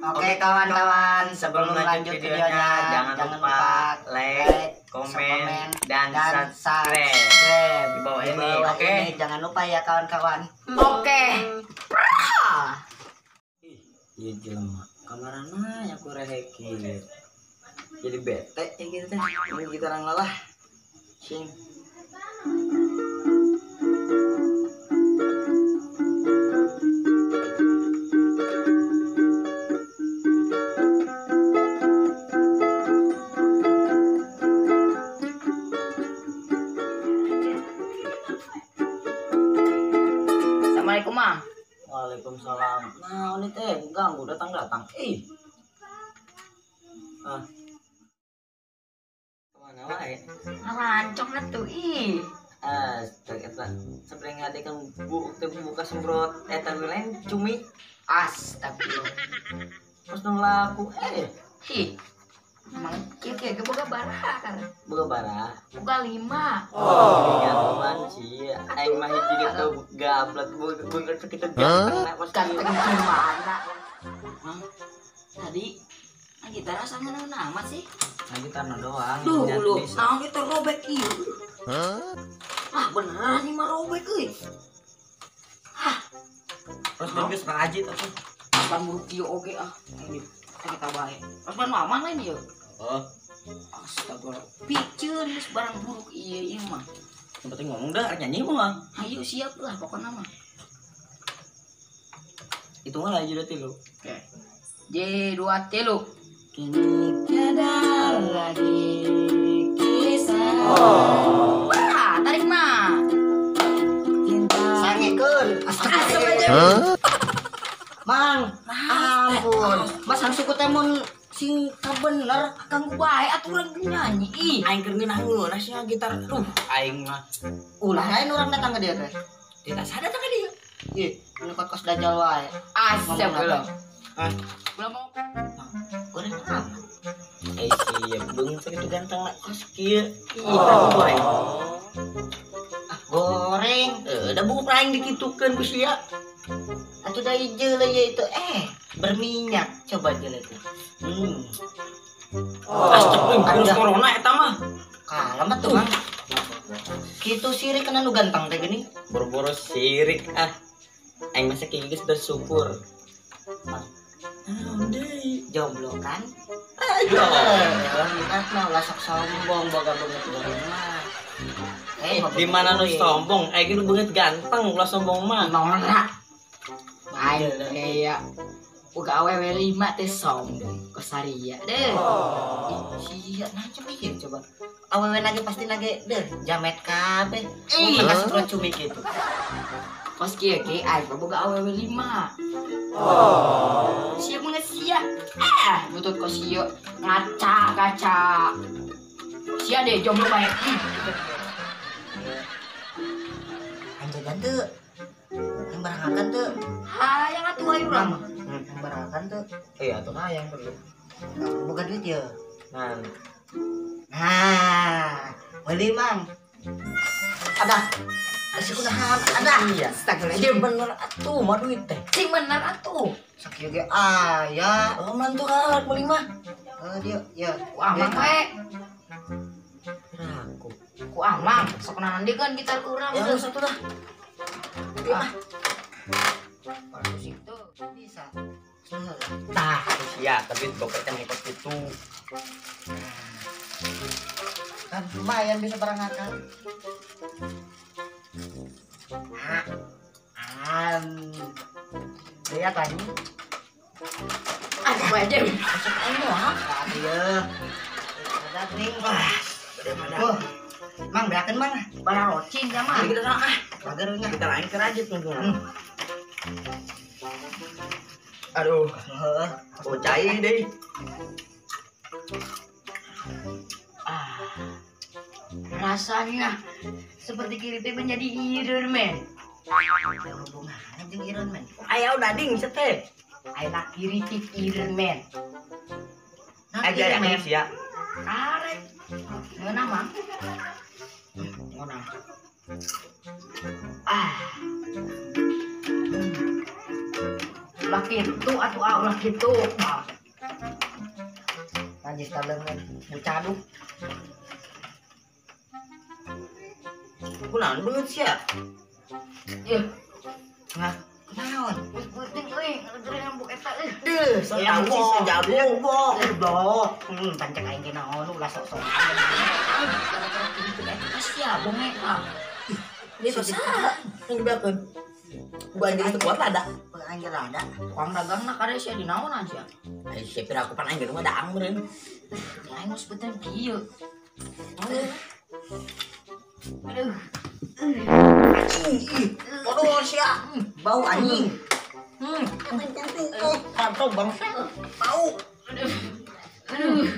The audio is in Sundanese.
Oke kawan-kawan, sebelum lanjut videonya jangan lupa like, komen, dan subscribe di bawah ini. Oke, jangan lupa ya kawan-kawan. Oke. Iya jelema, kamarana yang ku rehek. Jadi bete ya gitu teh. Ini kita orang lelah. Sing. Assalamualaikum, Mang. Waalaikumsalam. Nah, ini teh ganggu datang-datang. Ih. Ah. Kemana wae? Ngalancong atuh ih. Ah, eta sampai ngadekan bu teh buka semprot eta lain cumi. Astagfirullah. Terus nu laku eh. Hi. Emang kieu kieu ge boga baraha kan? Boga baraha. Boga 5. Oh, ganteng sih. Aing mah hiji gitu gablek beungeut sakitu ganteng kos ganteng gimana? Mang, tadi kita rasanya naon amat sih? Nah, gitar doang. Duh, lu, naon kita robek ieu. Hah? Ah, beneran nih mah robek euy. Hah. Terus bagus rajit atuh. Pan buruk ieu oge ah. Kita bae. Terus pan mamang lain ieu. Oh. Astagfirullah. Piceun geus barang buruk ieu ieu mah. Yang penting ngomong dah, nyanyi mah. Ayo siap lah pokoknya mah. Itu mah lah 2 3. Oke. J 2 3. Kini tiada lagi kisah. Oh. Wah, tarik mah. Cinta. Sangekeun. Astagfirullah. Mang, ampun. Mas hangsu ku teh mun sing kabener ganggu bae atuh urang nyanyi ih. Aing keur ngeunah sia gitar. Duh, aing mah. Ulah lain urang datang ke dia teh. Tidak sadar ka dia. Ih, nu kos dajal wae. Astagfirullah. Hah? Belum mau. Goreng amat. Eh sia, beung sakitu ganteng lah kos kieu. Ih, goreng. Ah, goreng. Da buuk aing dikitukeun ku sia. Atuh da ieu ieu itu berminyak. Coba aja itu. Astagfirullah, virus corona eta mah. Kalem atuh, Mang. Kitu sirik kana nu ganteng teh geuning. Boro-boro sirik ah. Aing mah sakieu geus bersyukur. Naon deui? Jomblo kan? Ayo. Orang mah ulah sok sombong boga beungeut goreng mah. Di mana nu sombong? Aing nu beungeut ganteng ulah sombong mah. Norak. Aing kayak boga awewe 5 teh sombong kosaria deh. Sia nah coba ieu coba. Awewe nage pasti nage deh jamet kabeh. Ih, kasih cumi kitu. Kos kieu ge aing boga awewe 5. Oh. Sia banget sia. Butut kos ieu ngaca kaca. Sia deh jomblo bae. Anjagan teu. Yang barangakan teu. Hayang atuh ayo urang mah. Yang barangakan teu. Iya atuh hayang perlu. Boga duit ye. Nah. Nah, meuli Mang. Ada. Asik kunahan ada. Iya. Astagfirullahaladzim. Bener atuh mah duit teh. Sing bener atuh. Sakieu ge aya. Oh mantu kalah meuli mah. Heuh dieu, ya. Ku amang we. Raku. Ku amang sok nanandikeun gitar ku urang. Ya satu dah. Ieu mah. Musik tuh bisa. Tah, sia tapi dompet teh ngikut kitu. Kan lumayan bisa barangakan. Lihat lagi. Aduh, aja. Masuk aing mah. Iya. Ada nih. Wah, oh. Mang berakeun Mang. Barang rocin ya mah. Kita ah. Mager nya. Kita lain ke rajit tunggu. Aduh. Heeh. Oh, cai deui. Ah. Rasanya seperti keripik menjadi Iron Man. Hubungannya jeung Iron Man. Aya udah ding sete. Aya keripik Iron Man. Aja ya sia. Arek. Ngeunah Mang. Ngeunah. Ah. Ulah kitu atuh ah ulah kitu. Ah. Najis ka leungeun bucaduk. Kunaon beungeut sia? Ih, Nah, kunaon? geus penting euy, ngalegerin rambut eta euy. Deuh, tahu sih sejabu. Goblok. Pancek aing ge naon ulah sok-sokan. Gara-gara kitu eta sia bonge ah. Ini saha yang dibeakeun? Gua anjing itu kuat lada. Aing ge lada. Tukang dagangna kade sia di naonan sia. Ai sia pira aku pan aing ge mah daang meureun. Aing geus penting kieu. Aduh. Waduh sia. Bau anjing. Kantong bangsa. Bau. Aduh. Aduh.